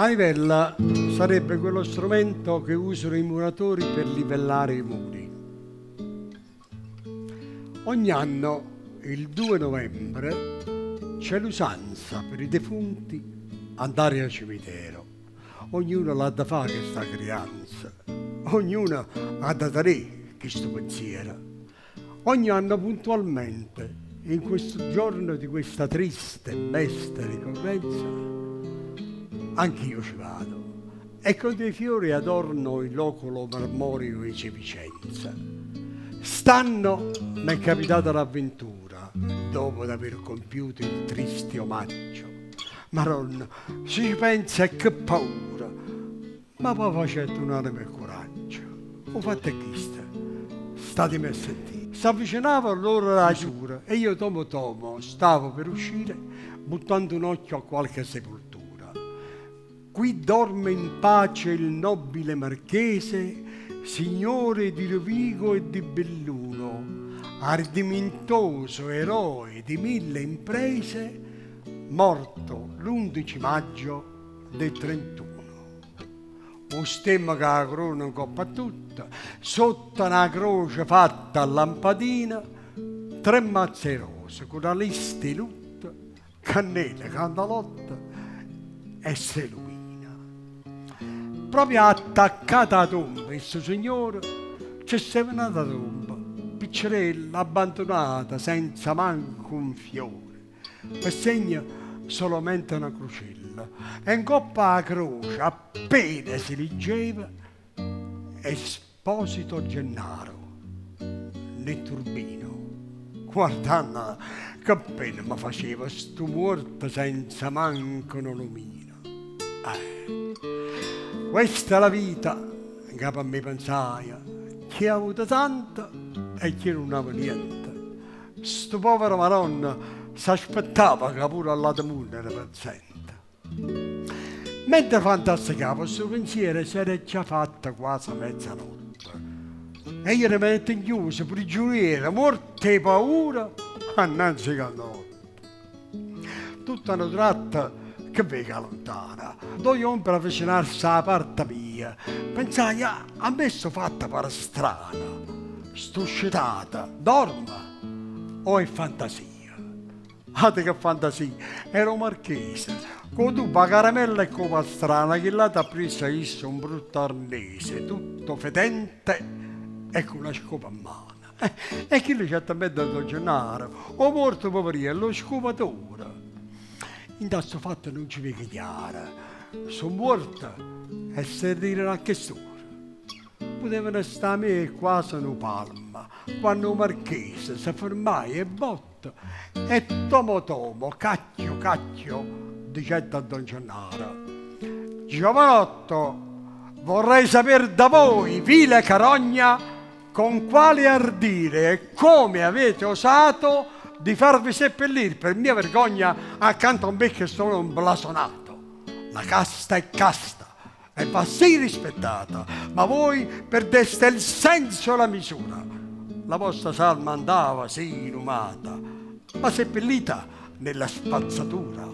A livella sarebbe quello strumento che usano i muratori per livellare i muri. Ogni anno, il 2 novembre, c'è l'usanza per i defunti andare al cimitero. Ognuno l'ha da fare questa crianza, ognuno ha da tenere questo pensiero. Ogni anno puntualmente, in questo giorno di questa triste e mesta ricorrenza, anch'io ci vado e con dei fiori adorno il loculo marmoreo 'e Zì Vicenza. St'anno m'è capitata l'avventura, dopo d'aver compiuto il triste omaggio. Maronna, si ci penso e che paura! Ma po' facette un'anema e curaggio. 'O fatto è chisto, stateme a sentì. S'avvicinava l'ora d' 'a chiusura e io tomo tomo stavo per uscire buttando un occhio a qualche sepoltura. Qui dorme in pace il nobile marchese, signore di Rovigo e di Belluno, ardimentoso eroe di mille imprese, morto l'undici maggio del 31. 'O stemma cu 'a corona 'ncopp' a tutto, sotto na croce fatta a lampadina, tre mazze 'e rose cu na lista 'e lutto, cannele, candalotte e se lumina. Proprio attaccata 'a tomba 'e stu signore ce steva n'ata tomba, piccerella, abbandunata, senza manco un fiore. Pe segno solamente na crucella e 'ncoppa 'a croce appena si liggeva Esposito Gennaro netturbino. Guardannola che pena me faceva stu muorto senza manco nu lumino. Eh. Questa è la vita, 'ncapa a me pensaje, chi ha avuto tanto e chi nun ave niente. Stu povero Maronna s'aspettava ca pure all'ato munno era pezzente. Mentre fantasticavo stu pensiero s'era già fatta quase mezzanotte e io rimanette 'nchiuso prigiuniero, muorto 'e paura annanze 'e cannone. Tutto a nu tratto che veco 'a luntano, doje ombre avvicinarse 'a parta mia, pensaje, a me stu fatto pare strano, sto scetato, dormo o è fantasia? Ate che fantasia, era 'o marchese, cu 'o tubo 'a caramella e cu 'o pastrano, chill'ato appriesso a isso un brutto arnese, tutto fetente e cu na scopa mmano. E chillo certamente è don Gennaro, 'o muorto poveriello, 'o scupatore. Int' a stu fatto nun ce veco chiaro, so' muorte e se rireno a chest'ora. Putevano sta 'a me quase nu palmo, quanno 'o marchese se fermaje 'e botto e tomo tomo, cacchio cacchio, dicette a don Gennaro, Giovanotto, vorrei saper da voi, vile carogna, Con quale ardire e come avete osato di farvi seppellir per mia vergogna accanto a un vecchio stone blasonato? La casta è casta e va sì rispettata, ma voi perdeste il senso e la misura. La vostra salma andava sì inumata, ma seppellita nella spazzatura.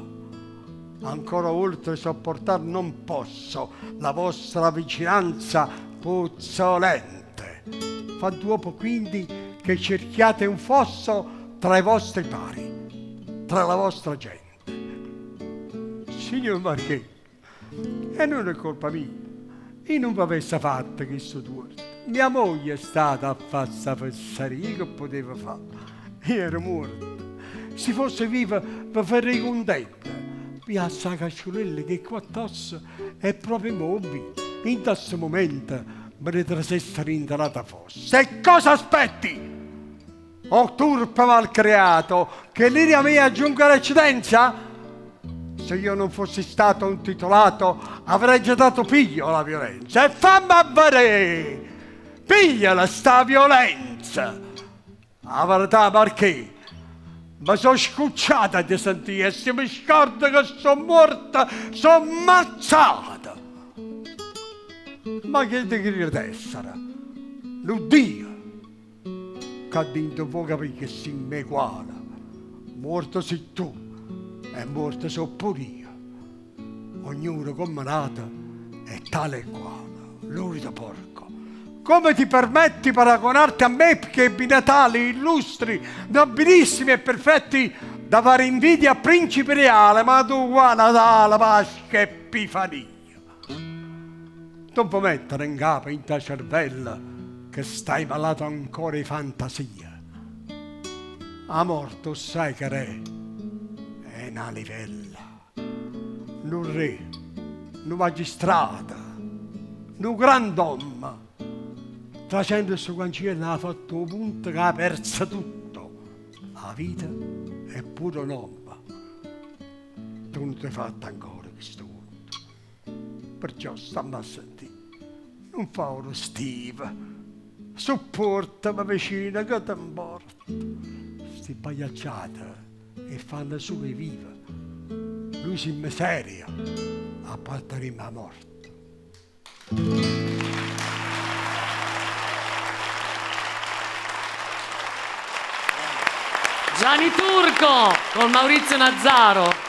Ancora oltre sopportar non posso la vostra vicinanza puzzolente. Fa d'uopo quindi che cerchiate un fosso tra i vostri pari, tra la vostra gente. Signor Marchè, e nun è colpa mia, io nun v'avesse fatto chisto tuorto. Mia moglie è stata a fa sta fesseria, io che potevo fa? Io ero muorto. Si fosse viva ve farrei cuntenta. Piasse 'a casciulella cu 'e quatt'ossa e proprio mo, 'o vvi', dint' a stu mumento me ne trasesse dint' a n'ata fossa. E cosa aspetti? O turpe malcreato, che l'ira mia giunga all'eccedenza? Se io non fossi stato un titolato avrei già dato piglio alla violenza. E famme a verè! Pigliala sta violenza! A verità, Marchè, Me so' scucciata 'e te sentì e si me scordo che so' muorto, so' mazzate! Ma chi te cride d'essere? Nu Dio? Ccà dinto vuò capì che simme eguale? Muorto si tu e muorto so' pur'io. Ognuno comm' n'ato è tale e quale. Lurido porco. Come ti permetti paragonarti a me che ebbi natali illustri, nobilissimi e perfetti da fare invidia a principi reali, ma tu qua Natale, Pasca e Epifania. Nun può mettere 'ncapa 'int' 'a cervella che stai malato ancora 'e fantasia. 'A morte 'o ssaje che r'è? È na livella. Nu rre, nu magistrato, nu grand'ommo, trasendo 'stu canciello ha fatto 'o punto che ha perzo tutto, 'a vita e pure 'o nomme. Tu nun t'hê fatto ancora chistu cunto, perciò stamme a sentì, nun fa 'o restivo, suppuortame vicino che te 'mporta? Sti pagliacciate 'e fanno sulo 'e vive, nuje simme serie, appartenimmo 'a morte. Gianni Turco con Maurizio Nazzaro.